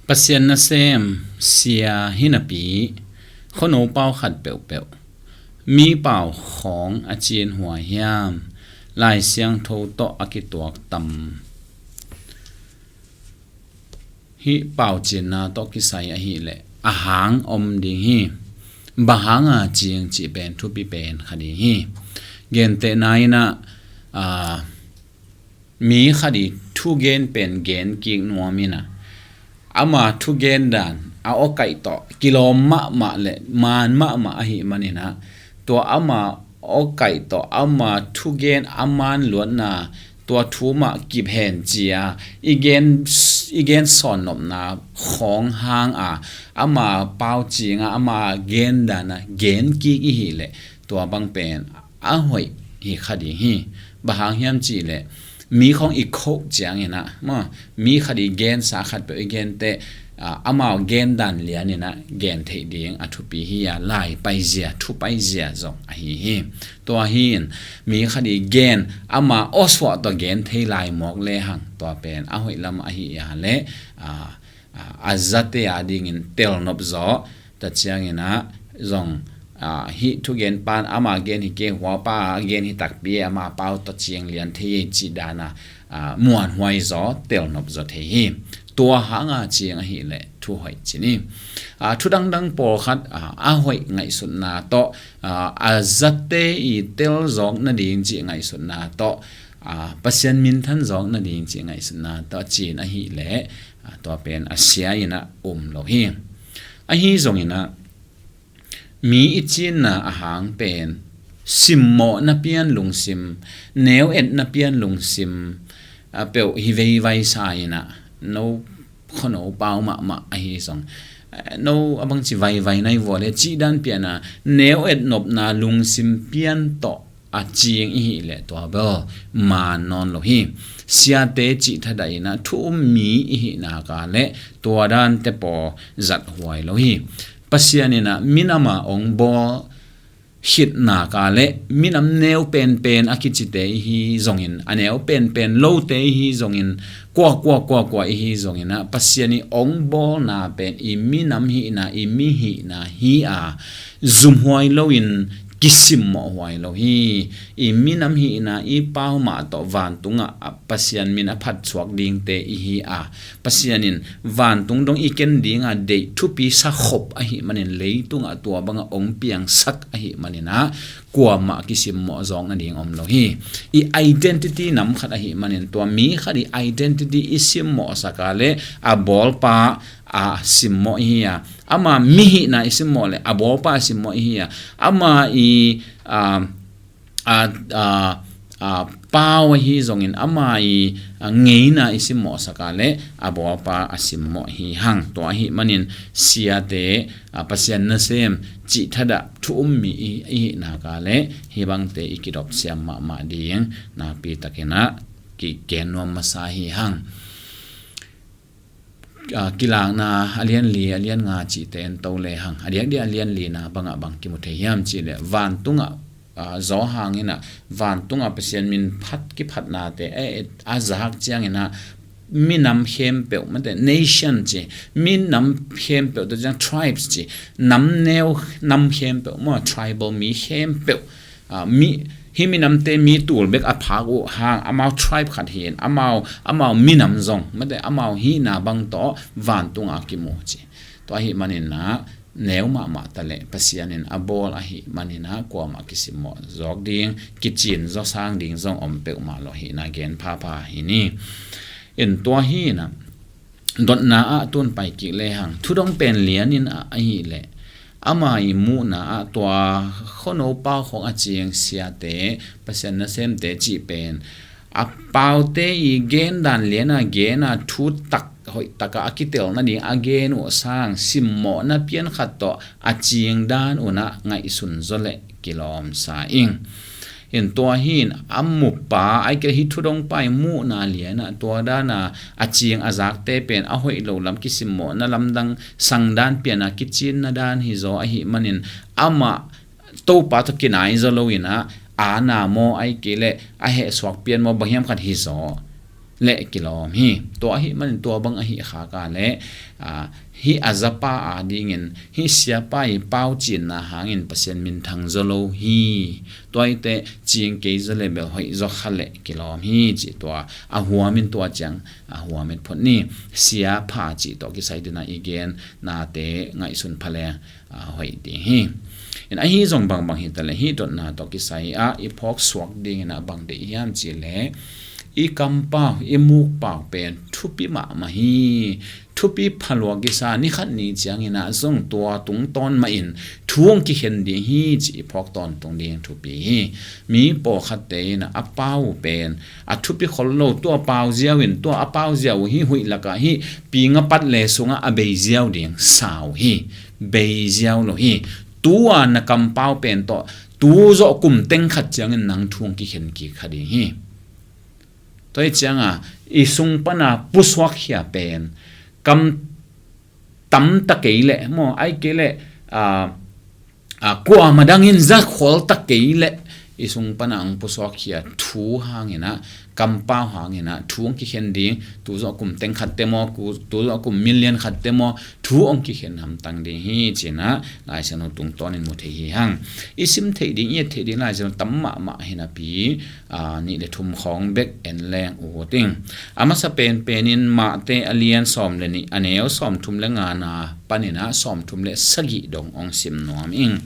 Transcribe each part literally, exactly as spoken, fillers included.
Pasian nasem sia hi napi, khuano pau khat peuhpeuh mi pau khawng a cin huai hiam? Lai Siangtho tawh a kituak tam hih pau cinna tawh kisai ahih leh a hang om ding hi. Bang hanga cing cih pen thupi pen kha ding hi. Gentehna in ah, aa, mi khat i thugen pen gen kik nuam in ah, ama thugen dan a awkaih tawh kilawm mahmah le maan mahmah ahih manin ah, tua ama awkaih tawh ama thugen a maan luatna, tua thu mah kip hen ci-a i gen, i gen sawnnopna khawng hanga ama pau cinga ama gen dana gen kik ihih leh, tua bang pen a hoih hi kha ding hi. Bang hang hiam cih leh, mi khawng i khoh ciangin ah, maw, mi khat i gensa khat peuh i gente, aa, amau gen dan lianin ah gen theih ding a thupi hi a, lai paizia, thu paizia zong ahi hi. Tua hi in, mi khat i gen ama awsuah tawh gen thei lai mawk lehang, tua pen a hoih lam ahi a leh, aa, aa, a zate a dingin telnop zaw, tua ciangin ah zong, aa, hih thugen pan ama gen hi kei, huapa a gen hi takpi, ama pau tawh cing lian thei hi cih dana, aa, muanhuai zaw, telnop zaw thei hi. Tua hanga cing ahih leh thu hoih ci ni. Aa, thu dangdang pawlkhat, aa, a hoih ngaihsutna tawh, aa, a zate i tel zawk nading cih ngaihsutna tawh, aa, Pasian minthan zawk nading cih ngaihsutna tawh cin ahih leh, aa, tua pen a sia in ah um lo hi. Ahi zongin ah, mi i cinna a hang pen simmawhna pian lungsim, neu etna pian lungsim, aa, peuh hi veivai sa in ah, no khuano pau mahmah ahi zong, aa, no a bangci vaivai nai vua le cih dan piana neu etnopna lungsim pian tawh a cing ihih leh, tua bel maan nawn lo hi. Siate cih thadah in ah thu um mi ihih nak leh tua dante pawl zat huai lo hi. Pasian in ah minam a ong bawl khit nak leh minam neu penpen a kicite ihi zongin, a neu penpen lote ihi zongin, kua kua kua kua ihi zongin ah, Pasian i ong bawlna pen i minam hihna, i mi hihna hi a, zumhuai loin kisimmawh huai lo hi. I minam hihna, i pau mah tawh vantungah, a, Pasian min a phatsuak dingte ihi a, Pasian in vantung dong i ken dinga deih thupi sa khop ahih manin, leitungah tua banga ong piangsak ahih manin ah, kuamah kisimmawh zawk nading om lo hi. I identity nam khat ahih manin, tua mi khat i identity i simmawhsak a leh a bawlpa a simmawh ihi a, ama mi hihna i simmawh leh a bawlpa a simmawh ihi a, ama i, aa, aa, aa, aa, pau ahi zongin ama i, aa, ngeina i simmawhsak a leh a bawlpa a simmawh hi hang. Tua ahih manin siate, aa, Pasian nasem cih thadah thu um mi i, ihih nak leh hih bangte i kidop siam mahmah ding nakpi takin ah kigen nuam masa hi hang. Aa, Kilakna a lian li, a lian nga cihte en to lehang, a diakdiak a lian lina bangah bang kimu thei hiam cih leh, vantungah, aa, zaw hangin ah, vantungah Pasian min phat kiphatnate, eh, a zak ciangin ah, minam khempeuh, mate, nation ci, minam khempeuh, tua ciang tribes ci, nam neu nam khempeuh maw, tribal mi khempeuh, aa, mi, hih minamte mi tul bek a phak uh hang, amau tribe khat hi in, amau, amau minam zong, mate, amau hihna bang tawh vantungah a kimu ci. Tua ahih manin ah, neu mahmah ta leh Pasian in a bawl ahih manin ah, kuamah kisimmawh zawk ding, kicin zaw sang ding zong om peuhmah lo hi in ah, gen phapha hi ni. In tua hi in ah, dotna ah tun pai kik lehang, thudong pen lianin ah ahih leh, ama i muhna ah tua khuano pau khawng a cing siate, Pasian nasemte cih pen, a paute i gen dan liana gena thu tak hoih taka a kitel nading a gen uh sang, simmawhna pian khat tawh a cing dan un ah ngaihsun zaw leh kilawm sa ing. In tua hi in, a mupa, ahih kei leh hih thudongpa i muhna liana tua dana a cing a zakte pen a hoih lo lam, kisimmawhna lamdang sang dan piana kicinna dan hi zaw ahih manin, amah Topa tawh kinai zaw loin ah, a na maw, ahih kei leh a hehsuak pian maw, bang hiam khat hi zaw. le kilawm hi. Tua ahih manin tua bang ahih khak a le, aa, hih a zapa adingin hih siapa i pau cinna hangin Pasian minthang zaw lo hi. Tua hi teh cing kei zaw le bel hoih zaw kha le kilawm hi, cih tua a huamin tua ciang a huamin phot ni. Siapa cih tawh kisai dingin a i gen nate ngaihsun pha le, aa, hoih ding hi. In ahi zong bangbang hi ta le hih dotna tawh kisai ah i phawk suak dingin a bang deih hiam cih le i kampau, i mukpau pen thupi mahmah hi. Thupi phalua kisa, ni khat ni ciangin a zong tua tungtawn mahin thu hong kikhen ding hi, cih i phawk tawntung ding thupi hi. Mi pawlkhatte in a pau pen a thupi khol lo, tua pau ziau in, tua a pau ziau uh hih huih lakah hih ping a pat le sungah a bei ziau ding sau hi. Bei ziau lo hi. Tua na kampau pen tawh tu zawh kum teng khat ciangin nang thu hong kikhen kik kha ding hi. Tua hi cianga i sung pana pusuak khia pen kam tam ta kei le maw, ai kei le, aa, aa, kuamah dangin za khol ta kei le i sung pana ang pusuak khia thu hangin a, kampau hangin a thu hong kikhen ding, tu zawh kum teng khat te maw, ku-, tu zawh kum million khat te maw, thu hong kikhen hamtang ding hi, cih a Lai Siangtho tungtawnin mu thei hi hang. I sim theih ding, i et theih ding Lai Siangtho tam mahmah hi napi, aa, nih le thum khawng bek en leng ut ing. A masa penpenin Mate a lian sawm le nih, a neu sawmthum le ngana panin a sawmthum le sagih dong hong sim nuam ing.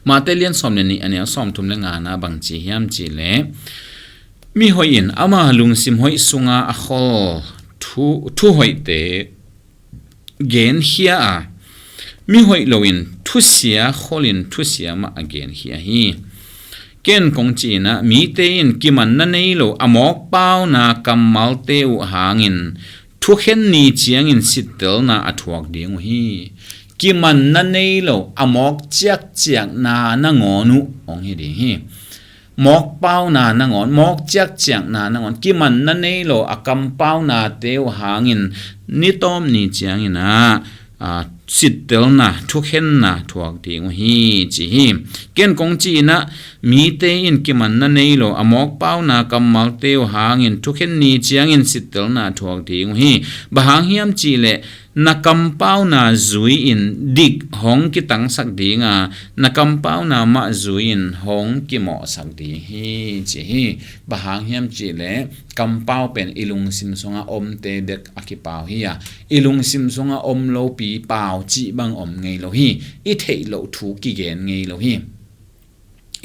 Mate lian sawm le nih, a neu sawmthum le ngana bang ci hiam cih le, mi hoih in ama lungsim hoih sunga a khol thu, thu hoihte genkhia a, mi hoih loin thusia kholin thusia mah a genkhia hi. Ken kong ci-in a, mite in kimanna nei lo a mawkpauna kammalte uh hangin thukhen ni ciangin sittelna a thuak ding uh hi. Kimanna nei lo a mawk ciakciakna nangawn uh hong hi ding hi. Mawkpauna nangawn, mawk ciakciakna nangawn, kimanna nei lo a kampaunate uh hangin nitawp ni ciangin a, aa, sittelna, thukhenna thuak ding uh hi, ci hi. Ken kong ci-in a, mite in kimanna nei lo a mawkpauna kammalte uh hangin thukhen ni ciangin sittelna thuak ding uh hi. Bang hang hiam cih leh na kampauna zui-in dik hong kitangsak ding a, na kampauna mah zui-in hong kimawhsak ding hi, ci hi. Bang hang hiam cih leh kampau pen i lungsim sunga omte bek a kipau hi a, i lungsim sunga om lopi pau cih bang om ngei lo hi. I theih loh thu kigen ngei lo hi.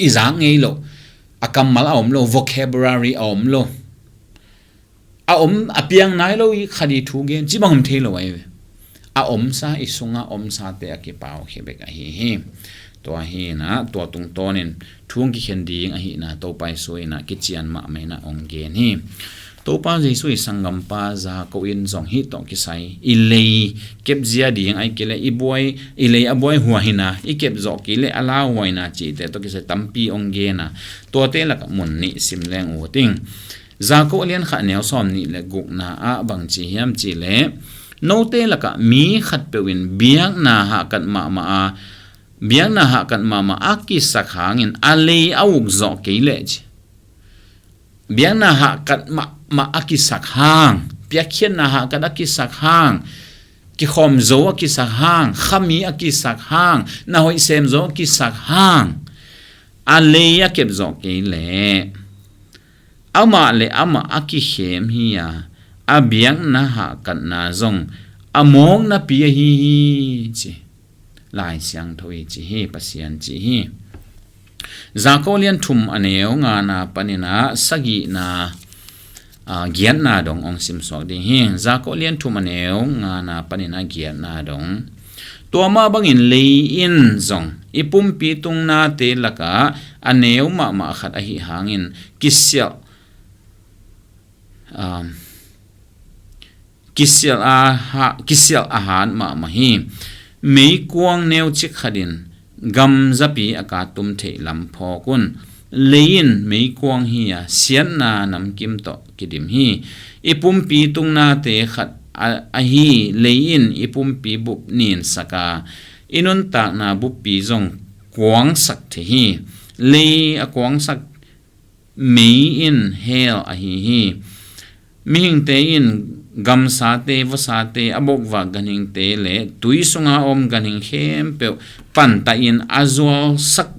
I zak ngei loh, a kammal a om lo, vocabulary a om lo. A om, a piang nai lo i khat i thu gen cih bang om thei lo ahi ve. A omsa, i sunga omsate a kipau hi bek ahi hi. Tua hi-in a, tua tungtawnin thu hong kikhen ding ahihna Topa Jesu in a kician mahmah in a hong gen hi. Topa Jesu i sanggampa Jakob in zong hih tawh kisai i lei kepzia ding, ai kei leh i buai, i lei a buai huai hi-in a, i kep zawh kei leh a lau huai hi-in a cihte tawh kisai tampi hong gen a, tuate lakah mun nih sim leng ut ing. Jakob a lian khat, neu sawm nih le gukna ah bang ci hiam cih leh, note lakah mi khatpeuh in biakna hahkat mahmah a, biakna hahkat mahmah a kisak hangin a lei a uk zawh kei leh ci. Biakna hahkat mahmah a kisak hang, piakkhiatna hahkat a kisak hang, kikhawm zo a kisak hang, khami a kisak hang, na hoih sem zo a kisak hang, a lei a kep zawh kei leh amah le amah a kikhem hi a, a biakna hahkatna zong a mawknapi ahi hi, ci. Lai Siangtho i ci hi, Pasian ci hi. Jakob lian thum, a neu ngana panin a sagihna, a, giatna dong hong simsuak ding hi. Jakob lian thum, a neu ngana panin a giatna dong. Tua mah bangin lei in zong i pumpi tungnate lakah a neu mahmah khat ahi hangin kisialh, um, kisialh a ha-, kisialh a hat mahmah hi. Meikuang neucik khat in gamzapi a kattum theih lam phawk un. Lei in meikuang hi a, siatna namkim tawh kidim hi. I pumpi tungnate khat a, ahi lei in i pumpi bup ninsak a, i nuntakna buppi zong kuangsak thei hi. Lei a kuangsak mei in hell ahi hi. Mihingte in gamsate, vawsate, a bokvak ganhingte le tui sunga om ganhing khempeuh pantah in a zualsak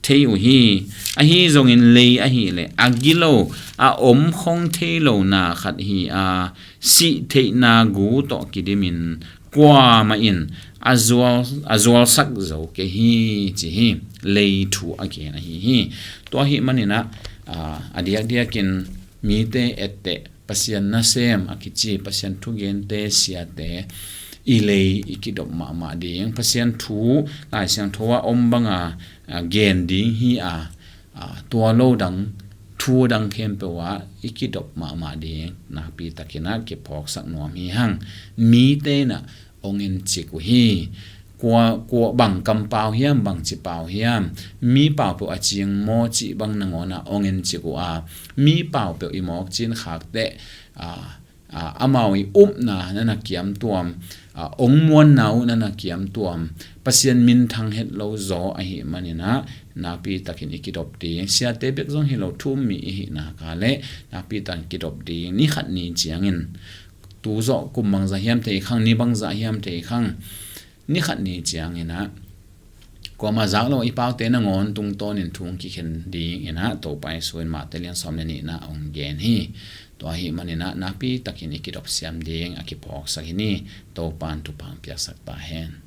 thei uh hi. Ahi zongin lei ahih leh a gilo, a om khong thei lona khat hi a, sih theihna gu tawh kidimin kuamah in a zual, a zualsak zo kei hi, ci hi. Lei thu a gen ahi hi. Tua ahih maninah, a, a diakdiakin mite etteh, Pasian nasem a kici, Pasian thugente, siate i lei i kidop mahmah ding. Pasian thu Lai Siangtho ah om banga, a, gen ding hi a, a, tua lo dang, thu dang khempeuh ah i kidop mahmah ding nakpi takinah kiphawksak nuam hi hang. Mite inah ong encik uh hi. Kua, kua bang kampau hiam, bangci pau hiam, mi pau peuh a cing maw cih bang nangawnah ong encik uh a, mi pau peuh i mawk cin khakteh, a, a, amau i upna na na kiamtuam, a, ong muanna uh na na kiamtuam, Pasian minthang het lo zaw ahih maninah nakpi takin i kidop ding. Siate bek zong hi lo, thu-um mi i hih nak leh nakpi takin kidop ding. Ni khat ni ciangin, tu zawh kum bangzah hiam thei khang, ni bangzah hiam thei khang, ni khat ni cianginah kuamah zak lo i paute nangawn tungtawnin thu ong kikhen dinginah Topa Jesu in Mate lian sawm le nihna ong gen hi. Tua ahih maninah nakpi takin i kidop siam ding a kiphawksak hi ni. Topa in thupha ong piaksak ta hen.